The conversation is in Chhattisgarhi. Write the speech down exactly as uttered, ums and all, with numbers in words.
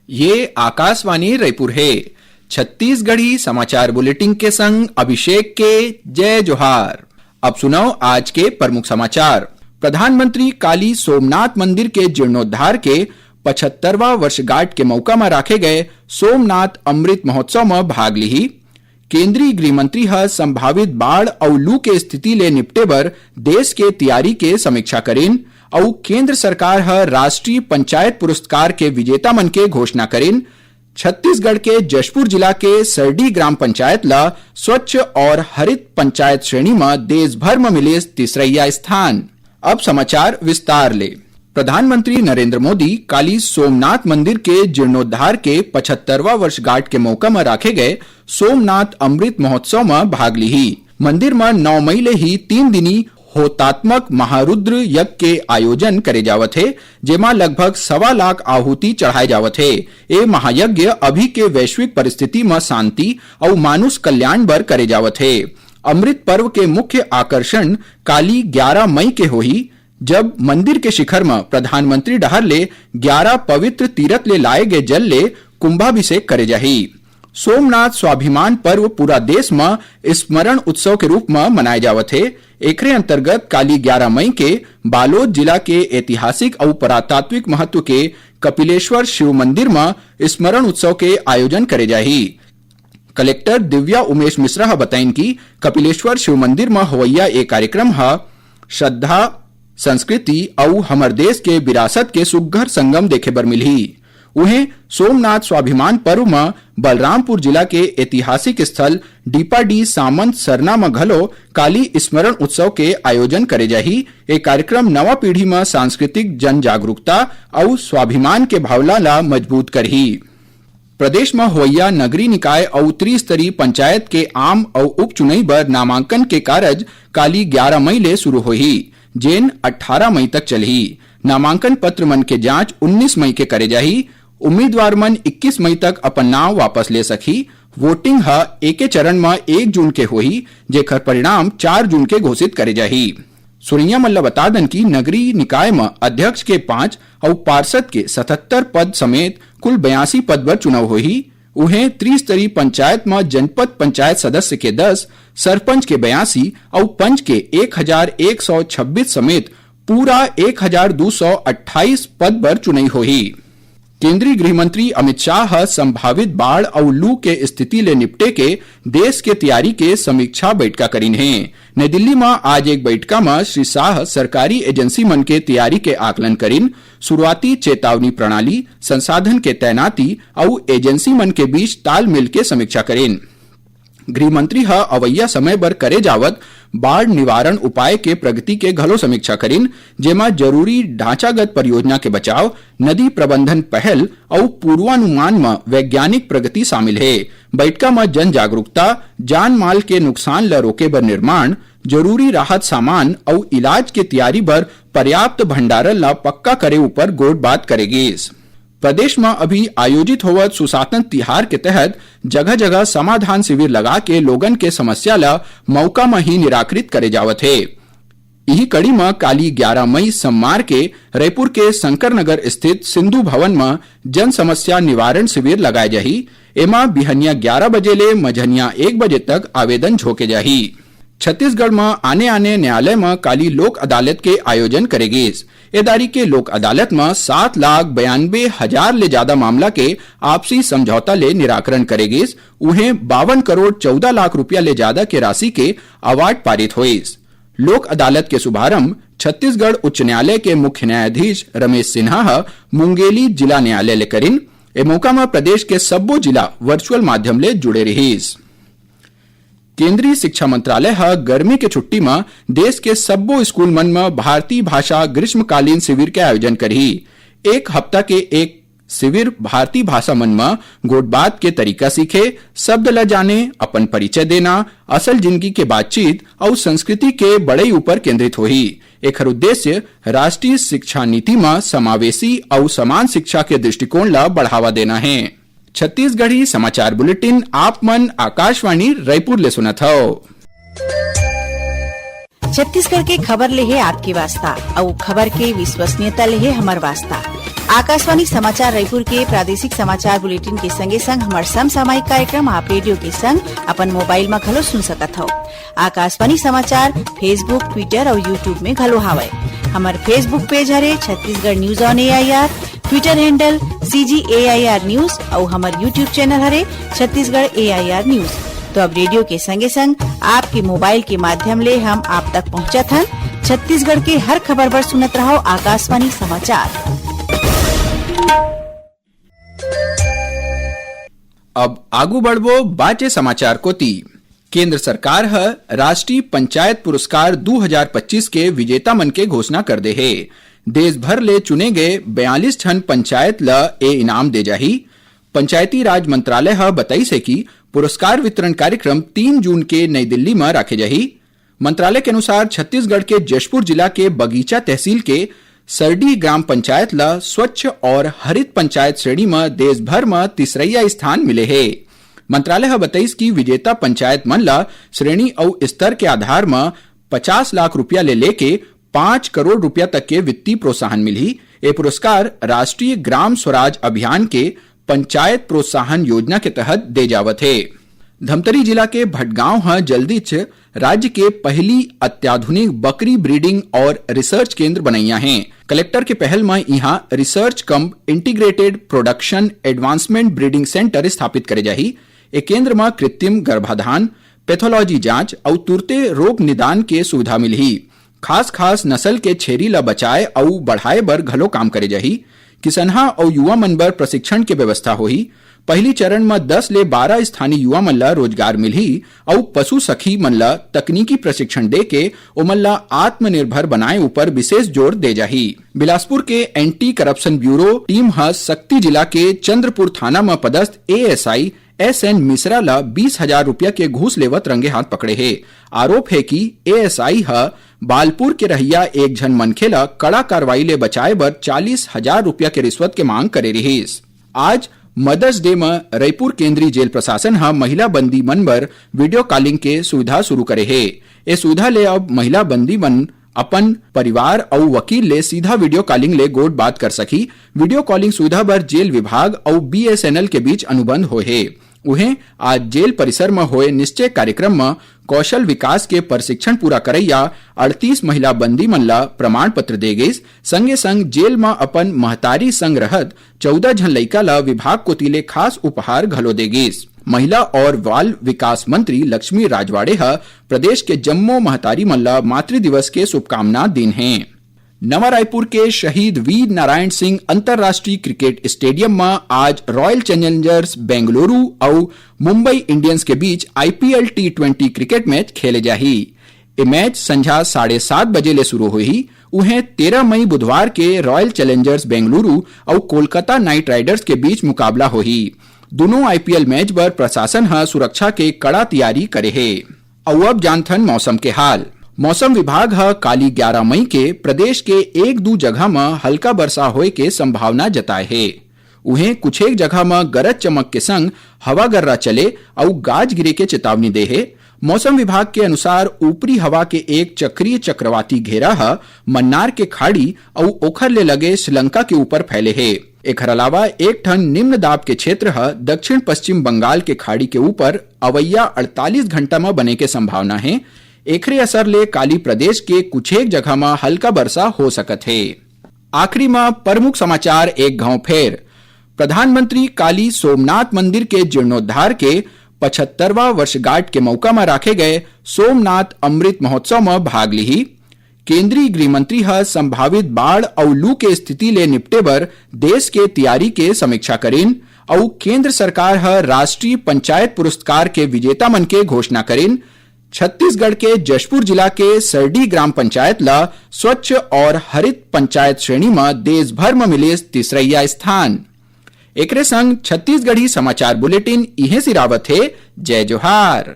ये आकाशवाणी रायपुर हे। छत्तीसगढ़ी समाचार बुलेटिन के संग अभिषेक के जय जोहार। अब सुनव आज के प्रमुख समाचार। प्रधानमंत्री काली सोमनाथ मंदिर के जीर्णोद्धार के पचहत्तरवां वर्षगांठ के मौका म राखे गए सोमनाथ अमृत महोत्सव म भाग लिही। केंद्रीय गृह मंत्री ह संभावित बाढ़ अउ लू के स्थिति ले निपटे बर देश के तियारी के समीक्षा करिन अउ केंद्र सरकार ह राष्ट्रीय पंचायत पुरस्कार के विजेता मन के घोषणा करिन। छत्तीसगढ़ के जशपुर जिला के सरडी ग्राम पंचायत ल स्वच्छ और हरित पंचायत श्रेणी म देश भर म मिलिस तीसरइया स्थान। अब समाचार विस्तार ले। प्रधानमंत्री नरेंद्र मोदी काली सोमनाथ मंदिर के जीर्णोद्धार के पचहत्तरवां वर्षगांठ के मौका म राखे गए सोमनाथ अमृत महोत्सव म भाग लिही। मंदिर म नौ मई ले ही तीन दिनी होतात्मक महारुद्र यज्ञ के आयोजन करे जावत हे, जेमा लगभग सवा लाख आहुति चढ़ाए जावत हे। ए महायज्ञ अभी के वैश्विक परिस्थिति म शांति अउ मानुष कल्याण बर करे जावत हे। अमृत पर्व के मुख्य आकर्षण काली ग्यारह मई के होही, जब मंदिर के शिखर म प्रधानमंत्री डहार ले ग्यारह पवित्र तीरथ ले लाए गए जल ले कुंभाभिषेक करे जाही। सोमनाथ स्वाभिमान पर्व पूरा देश म स्मरण उत्सव के रूप म मनाए जावत हे। एकरे अंतर्गत काली ग्यारह मई के बालोद जिला के ऐतिहासिक अउ पुरातात्विक महत्व के कपिलेश्वर शिव मंदिर म स्मरण उत्सव के आयोजन करे जाही। कलेक्टर दिव्या उमेश मिश्रा ह बताइन कि कपिलेश्वर शिव मंदिर म होवइया ए कार्यक्रम ह श्रद्धा, संस्कृति अउ हमर देश के विरासत के सुग्घर संगम देखे बर मिलही। उहें, सोमनाथ स्वाभिमान पर्व म बलरामपुर जिला के ऐतिहासिक स्थल डीपाडी सामंत सरना म घलो काली स्मरण उत्सव के आयोजन करे जाही। ए कार्यक्रम नवा पीढ़ी म सांस्कृतिक जन जागरूकता अउ स्वाभिमान के भावना ला मजबूत करही। प्रदेश म होवइया नगरीय निकाय अउ त्रिस्तरीय पंचायत के आम अउ उपचुनई बर नामांकन के कारज काली ग्यारह मई ले शुरू होही, जेन अट्ठारह मई तक चलही। नामांकन पत्र मन के जांच उन्नीस मई के करे जाही। उम्मीदवार मन इक्कीस मई तक अपन नांव वापस ले सकही। वोटिंग ह एके चरण म एक जून के होही, जेखर परिणाम चार जून के घोषित करे जाही। सुनइया मन ल बता दन कि नगरीय निकाय म अध्यक्ष के पांच अउ पार्षद के सतहत्तर पद समेत कुल बयासी पद बर चुनाव होही। उहें, त्रिस्तरीय पंचायत म जनपद पंचायत सदस्य के दस, सरपंच के बयासी अउ पंच के एक हजार एक सौ छब्बीस समेत पूरा एक हजार दू सौ अट्ठाईस पद बर चुनई होही। केंद्रीय गृह मंत्री अमित शाह ह संभावित बाढ़ अउ लू के स्थिति ले निपटे के देश के तियारी के समीक्षा बैठका करिन हे। नई दिल्ली म आज एक बैठका म श्री शाह सरकारी एजेंसी मन के तियारी के आकलन करिन, शुरुआती चेतावनी प्रणाली, संसाधन के तैनाती अउ एजेंसी मन के बीच तालमेल के समीक्षा करिन। गृह मंत्री ह अवइया समय बर करे जावत बाढ़ निवारण उपाय के प्रगति के घलो समीक्षा करिन, जेमा जरूरी ढांचागत परियोजना के बचाव, नदी प्रबंधन पहल अउ पूर्वानुमान म वैज्ञानिक प्रगति शामिल हे। बैठका म जन जागरूकता, जान माल के नुकसान ल रोके बर निर्माण, जरूरी राहत सामान अउ इलाज के तियारी बर पर्याप्त भंडारण ल पक्का करे उपर गोठ बात करे गीस। प्रदेश म अभी आयोजित होवत सुशासन तिहार के तहत जगह-जगह समाधान शिविर लगा के लोगन के समस्या ल मौका म ही निराकृत करे जावत हे। इही कड़ी म काली ग्यारा मई सोमवार के रईपुर के शंकर नगर स्थित सिंधु भवन म जन समस्या निवारण शिविर लगाए जाही। एमा बिहनिया ग्यारा बजे ले मझनिया एक बजे तक आवेदन झोंके जाही। छत्तीसगढ़ म आने-आने न्यायालय म काली लोक अदालत के आयोजन करे गीस। ए दारी के लोक अदालत म सात लाख बयानबे हजार ले जादा मामला के आपसी समझौता ले निराकरण करे गीस। उहें, बावन करोड़ चौदह लाख रुपया ले जादा के राशि के अवार्ड पारित होइस। लोक अदालत के शुभारंभ छत्तीसगढ़ उच्च न्यायालय के मुख्य न्यायाधीश रमेश सिन्हा ह मुंगेली जिला न्यायालय ले करिन। ए मौका म प्रदेश के सब्बो जिला वर्चुअल माध्यम ले जुड़े रिहिस। केंद्रीय शिक्षा मंत्रालय ह गर्मी के छुट्टी म देश के सब्बो स्कूल मन म भारतीय भाषा ग्रीष्मकालीन शिविर के आयोजन करही। एक हफ्ता के एक शिविर भारतीय भाषा मन म गोठबात के तरीका सीखे, शब्द ल जाने, अपन परिचय देना, असल जिनगी के बातचीत अउ संस्कृति के बड़ई ऊपर केंद्रित होही। एखर उद्देश्य राष्ट्रीय शिक्षा नीति म समावेशी अउ समान शिक्षा के दृष्टिकोण ल बढ़ावा देना हे। छत्तीसगढ़ी समाचार बुलेटिन आप मन आकाशवाणी रायपुर ले सुनत हव। छत्तीसगढ़ के खबर ले हे आपके वास्ता, अउ खबर के विश्वसनीयता ले हे हमर वास्ता। आकाशवाणी समाचार रायपुर के प्रादेशिक समाचार बुलेटिन के संगे संग हमर समसामयिक कार्यक्रम आप रेडियो के संग अपन मोबाइल म घलो सुन सकत हव। आकाशवाणी समाचार Facebook, Twitter अउ YouTube में घलो हावय। हमर Facebook पेज हरे Chhattisgarh news on AIR, Twitter handle CG AIR news अउ हमर YouTube चैनल हरे छत्तीसगढ़ एआईआर न्यूज। तो अब रेडियो के संगे संग आपके मोबाइल के माध्यम ले हम आप तक पहुंचत हन। छत्तीसगढ़ के हर खबर बर सुनत रहव आकाशवाणी समाचार। अब आगू बढ़बो बाचे समाचार कोति। केंद्र सरकार ह राष्ट्रीय पंचायत पुरस्कार दू हजार पच्चीस के विजेता मन के घोषणा कर दे हे। देश भर ले चुने गए बयालीस ठन पंचायत ल ए इनाम दे जाही। पंचायती राज मंत्रालय ह बताइस हे कि पुरस्कार वितरण कार्यक्रम तीन जून के नई दिल्ली म राखे जाही। मंत्रालय के अनुसार, छत्तीसगढ़ के जशपुर जिला के बगीचा तहसील के सरडीह ग्राम पंचायत ल स्वच्छ और हरित पंचायत श्रेणी म देश भर म तीसरइया स्थान मिले हे। मंत्रालय ह बताइस कि विजेता पंचायत मन ल श्रेणी अउ स्तर के आधार म पचास लाख रुपया ले लेके पाँच करोड़ रुपया तक के वित्तीय प्रोत्साहन मिलही। ए पुरस्कार राष्ट्रीय ग्राम स्वराज अभियान के पंचायत प्रोत्साहन योजना के तहत दे जावत हे। धमतरी जिला के भटगांव ह जल्दीच राज्य के पहली अत्याधुनिक बकरी ब्रीडिंग और रिसर्च केंद्र बनइया हे। कलेक्टर के पहल म इहां रिसर्च कम integrated production advancement breeding centre स्थापित करे जाही। ए केंद्र म कृत्रिम गर्भाधान, पैथोलॉजी जांच अउ तुरते रोग निदान के सुविधा मिलही। खास-खास नसल के छेरी ल बचाए अउ बढ़ाए बर घलो काम करे जाही। किसनहा अउ युवा मन बर प्रशिक्षण के व्यवस्था होही। पहिली चरण म दस ले बारह स्थानीय युवा मन ल रोजगार मिलही अउ पशु सखी मन ल तकनीकी प्रशिक्षण देके ओमन ल आत्मनिर्भर बनाए ऊपर विशेष जोर दे जाही। बिलासपुर के एंटी करप्शन ब्यूरो टीम ह सक्ती जिला के चंद्रपुर थाना म पदस्थ एएसआई एसएन मिश्रा ल बीस हजार रुपया के घूस लेवत रंगे हाथ पकड़े हे। आरोप हे कि एएसआई ह बालपुर के रहइया एक झन मनखे ल कड़ा कार्रवाई ले बचाए बर चालीस हजार रुपया के रिश्वत के मांग करे रिहिस। आज मदर्स डे म रईपुर केंद्रीय जेल प्रशासन ह महिला बंदी मन बर वीडियो कॉलिंग के सुविधा शुरू करे हे। ए सुविधा ले अब महिला बंदी मन अपन परिवार अउ वकील ले सीधा वीडियो कॉलिंग ले गोठ बात कर सकही। वीडियो कॉलिंग सुविधा बर जेल विभाग अउ बीएसएनएल के बीच अनुबंध होए हे। उहें, आज जेल परिसर म होए निश्चय कार्यक्रम म कौशल विकास के प्रशिक्षण पूरा करइया अड़तीस महिला बंदी मन ल प्रमाण पत्र दे गइस। संगे संग जेल म अपन महतारी संग रहत चौदह झन लइका ल विभाग कोति ले खास उपहार घलो दे गइस। महिला और बाल विकास मंत्री लक्ष्मी राजवाड़े ह प्रदेश के जम्मो महतारी मन ल मातृ दिवस के शुभकामना दीन हे। नवा रायपुर के शहीद वीर नारायण सिंह अंतर्राष्ट्रीय क्रिकेट स्टेडियम म आज रॉयल चैलेंजर्स बेंगलुरु अउ मुंबई इंडियंस के बीच IPL T twenty cricket match खेले जाही। ए मैच संझा साढ़े सात बजे ले शुरू होही। उहें, तेरह मई बुधवार के रॉयल चैलेंजर्स बेंगलुरु अउ कोलकाता नाइट राइडर्स के बीच मुकाबला होही। दुनों आईपीएल मैच बर प्रशासन ह सुरक्षा के कड़ा तैयारी करे हे। अउ अब जानथन मौसम के हाल। मौसम विभाग ह काली ग्यारह मई के प्रदेश के एक दू जगह म हल्का बरसा होए के संभावना जताए हे। उहें, कुछेक जगह म गरज चमक के संग हवा गर्रा चले अउ गाज गिरे के चेतावनी दे हे। मौसम विभाग के अनुसार, ऊपरी हवा के एक चक्रीय चक्रवाती घेरा ह मन्नार के खाड़ी अउ ओखर ले लगे श्रीलंका के ऊपर फैले हे। एखर अलावा, एक ठन निम्न दाब के क्षेत्र ह दक्षिण पश्चिम बंगाल के खाड़ी के ऊपर अवइया अड़तालीस घंटा म बने के संभावना हे। एखरे असर ले काली प्रदेश के कुछेक जगह म हल्का बरसा हो सकत हे। आखिरी म प्रमुख समाचार एक घांव फेर। प्रधानमंत्री काली सोमनाथ मंदिर के जीर्णोद्धार के पचहत्तरवां वर्षगांठ के मउका म राखे गए सोमनाथ अमृत महोत्सव म भाग लिही। केंद्रीय गृह मंत्री ह संभावित बाढ़ अउ लू के स्थिति ले निपटे बर देश के तैयारी के समीक्षा करिन अउ केंद्र सरकार ह राष्ट्रीय पंचायत पुरस्कार के विजेता मन के घोषणा करिन। छत्तीसगढ़ के जशपुर जिला के सरडीह ग्राम पंचायत ल स्वच्छ और हरित पंचायत श्रेणी म देश भर म मिलिस तीसरइया स्थान। एकरे संग छत्तीसगढ़ी समाचार बुलेटिन इहें सिरावत हे। जय जोहार।